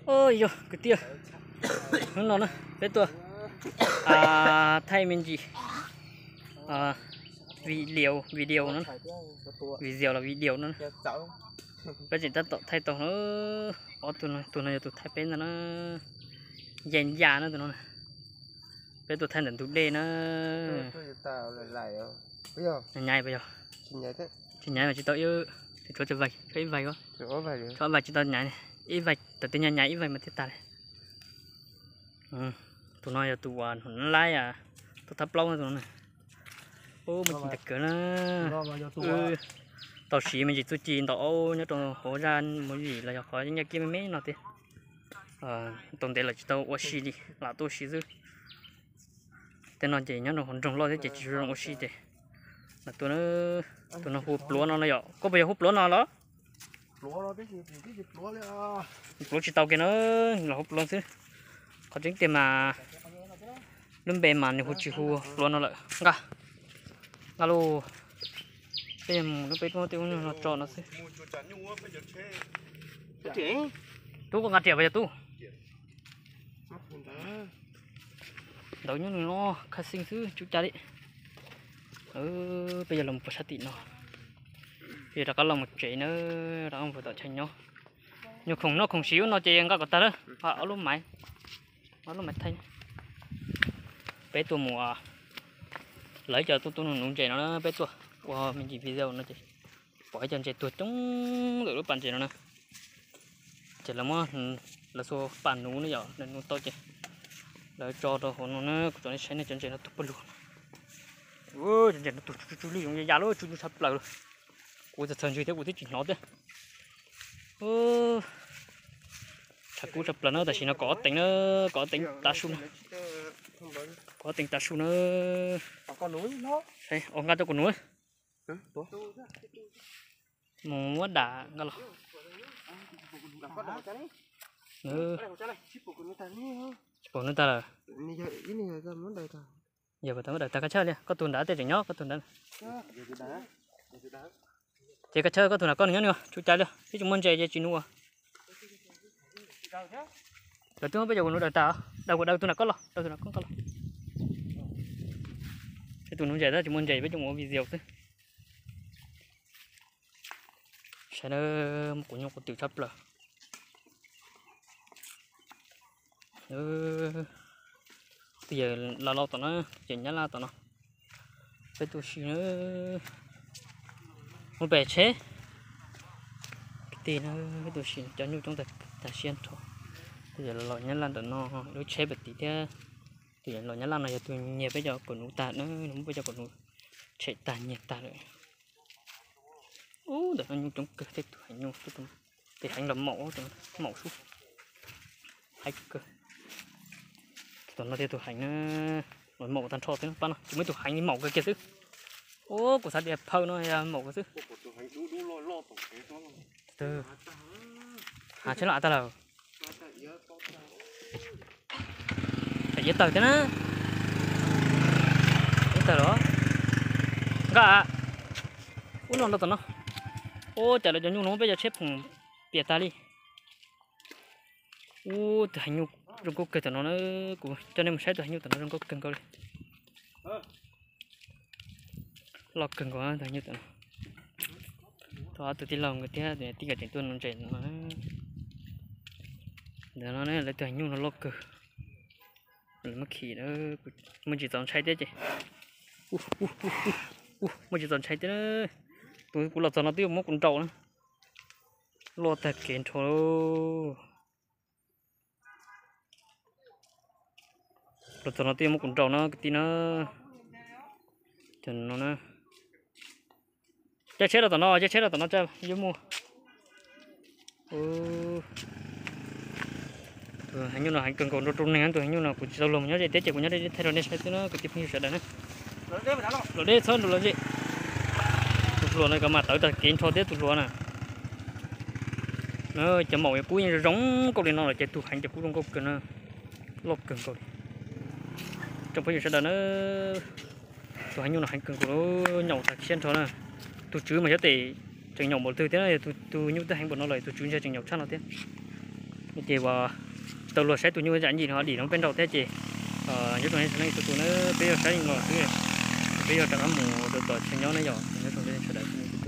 Yog kwv tij, hnub no na peb tuaj thaij me ntsis video, video no, video los video no, peb tseem tab tom thaij tau na. Ob tug no, tus no yog tus thaij peb ntag na, Yaj Yaj na tus no. Peb tuaj thaij ntawm ntug dej na. Nyaiv puas yog? Tsis nyaiv mas tsis tau ib, tshuav ib vais, tshuav ib vais tsis tau nyaiv, ib vais tawm tej nyaiv, nyaiv ib vais mas thiaj tag li. Tus no yog tus uas hnub laib, tus thab plaub no tus no na. Ub, me ntsis ntag kawg na. Tau siv me ntsis txuj ci ntaus aub nyob rau hauv zaj movie los yog qhov nyiaj kiab me me no tiag. Tau ntev lawm tsis tau ua si li, lam tuaj ua si xwb. Tej no ces nyob rau hauv nroog loj thiab ces tsis zoo ua si ces lam tuaj na. Tus no hu Pluav no no yom, koj puas yog hu Pluav no los? Pluav tsis tau kiag na, los hu Pluav xwb. Qhov tseeb tiag mas lub npe mas nws hu tsis hu Pluav no lawm. Nqa, nqa lauj. Peb mus no peb muab tej ub no tso no xwb. Tub, koj nqa riam puas yog tub? Ntawd nyuj nws no khaj xeeb xwb tsis ua cas li. Peb yuav los mus puag sab tim no, peb yuav rov qab los mus tsev na, rov qab mus tom chaw nyob. Nyuag khoom noj khoom siv ub no ces nqa kom tag lawm, ob lub maiv, ob lub maiv thaij. Peb tuaj mus, lawv cov tuaj tua nuv ntses no na, peb tuaj ua me ntsis video no ces pom ib co ntses tuag coob ntawm lub pas ntses no na. Ces lawv muab, lawv xuas pas nuv na yom, lawv nuv tau ces lawv tso rau hauv no na. Kuv tso nej saib ne, cov ntses no tuag pawg lug. Cov ntses no tuag tsw tsw li, zoo ya ya lub tsw tsw tshaj plaws li. Kuv txawm txhawj ntswg thiab kuv twb tsis hnov thiab. Tshav kub tshaj plaws na, tam sim no kaum ob teev na, kaum ob teev tav su na, kaum ob teev tav su na. Os, nqa rau kuv nuv. Mus muab dam nqa los. Tsis pom nws tag lawm. Yog puas tau muab daws tag? Koj chawj li, koj tus nrad tej tseem nyob, koj tus nrad. Ces koj chawj koj tus nrad, koj nyob nws, tsis ua cas li, twb tsis muaj ntses ces tsis nuv. Lawv twb muab peb cov kuv nuv daws tas, daws kuv daws tus nrad koj los, daws tus nrad koj los. Peb tus nuv ntses tab tsis muaj ntses, peb coj mus ua video xwb. Saib na, muaj quav nyuj quav twm tshaj plaws. Twb yog los laus tom no, ces nyab laj tom no. Peb tuaj si na, mus pem tsheb. Kwv tij na, peb tuaj si cov nyuj coob tag siab nrho. Twb yog los nyab laj ntawm no, lub tsheb pem tid thiab. Twb yog los nyab laj no yog tus nyiag peb cov kuv nuv tag na, nws muab peb cov kuv nuv tshem tag nyiag tag lawm. Ub, ntawm no nyuj coob kawg, tej tus heev nyuj, tej heev los maum, maum sub. Heev kawg. Tom no thiaj tus heev na, los maum tag nrho xwb, pab no tsis muaj ib tug heev li, maum kawg kiag xwb. Ub, kuv xav tias phaw no yog maum kawg xwb. Hav tsheb los av tag lawm. Tam iav tawg thiab na. Iav tawg los nqa ub no rau tom no. Ub, cas lawv cov nyuj no muab peb cov tsheb phoom piam tag li. Ub, tus heev nyuj zoo nkauj kawg tom no na, kuv coj nej mus saib tus heev nyuj tom no zoo nkauj kawg nkaus li. Loj kawg nkaus tus heev nyuj tom no. Tau ob tug tij laug nkawd thiab tus tij nkawd tseem tuaj nuv ntses no. Ntawm no lawv tus heev nyuj no loj kawg. Lawv muab khi, muaj ntsis txaus ntshai thiab ces. Muaj ntsis txaus ntshai thiab. Tus kuv los txog no twb yuav muab kuv nraum na. Loj tag kev nrho. Los txog no twb yuav muab kuv nraum no kwv tij na. Cov no na, caij tsheb rau tom no, caij tsheb rau tom no yuav muaj. Tus heev nyuj no heev kawg nkaus nrog rau neeg, tus heev nyuj no kuv tsis tau los nyob ze thiab ces kuv nyob ze thaij rau nej saib xwb na kwv tij phooj ywg sawv daws na. Los deb txhob nrug los ze. Tus hluas no kov mas tawv tag kev nrho thiab tus hluas na. Cov maum kub yeej zoo zoo nkauj li no lawm ces tus heev ces kuj zoo nkauj kawg na. Loj kawg nkaus li. Tsoom phooj ywg sawv daws na, tus heev nyuj no heev kawg nkaus, nyaum tag siab nrho na. Tus tswv mas xyov tes tseem nyaum npaum twg thiab, yog tus nyuj twb heev npaum no lawm tus tswv ntshe tseem nyaum tshaj no thiab. Ces uas tsis tau luag saib tus nyuj zam ncim no dim no peb nrau thiab ces nyob zoo nej sawv daws txhua tus na, peb yuav saib los xwb, peb yuav rov qab mus rau tom chaw nyob na yom. Nyob zoo nej sawv daws txhua tus.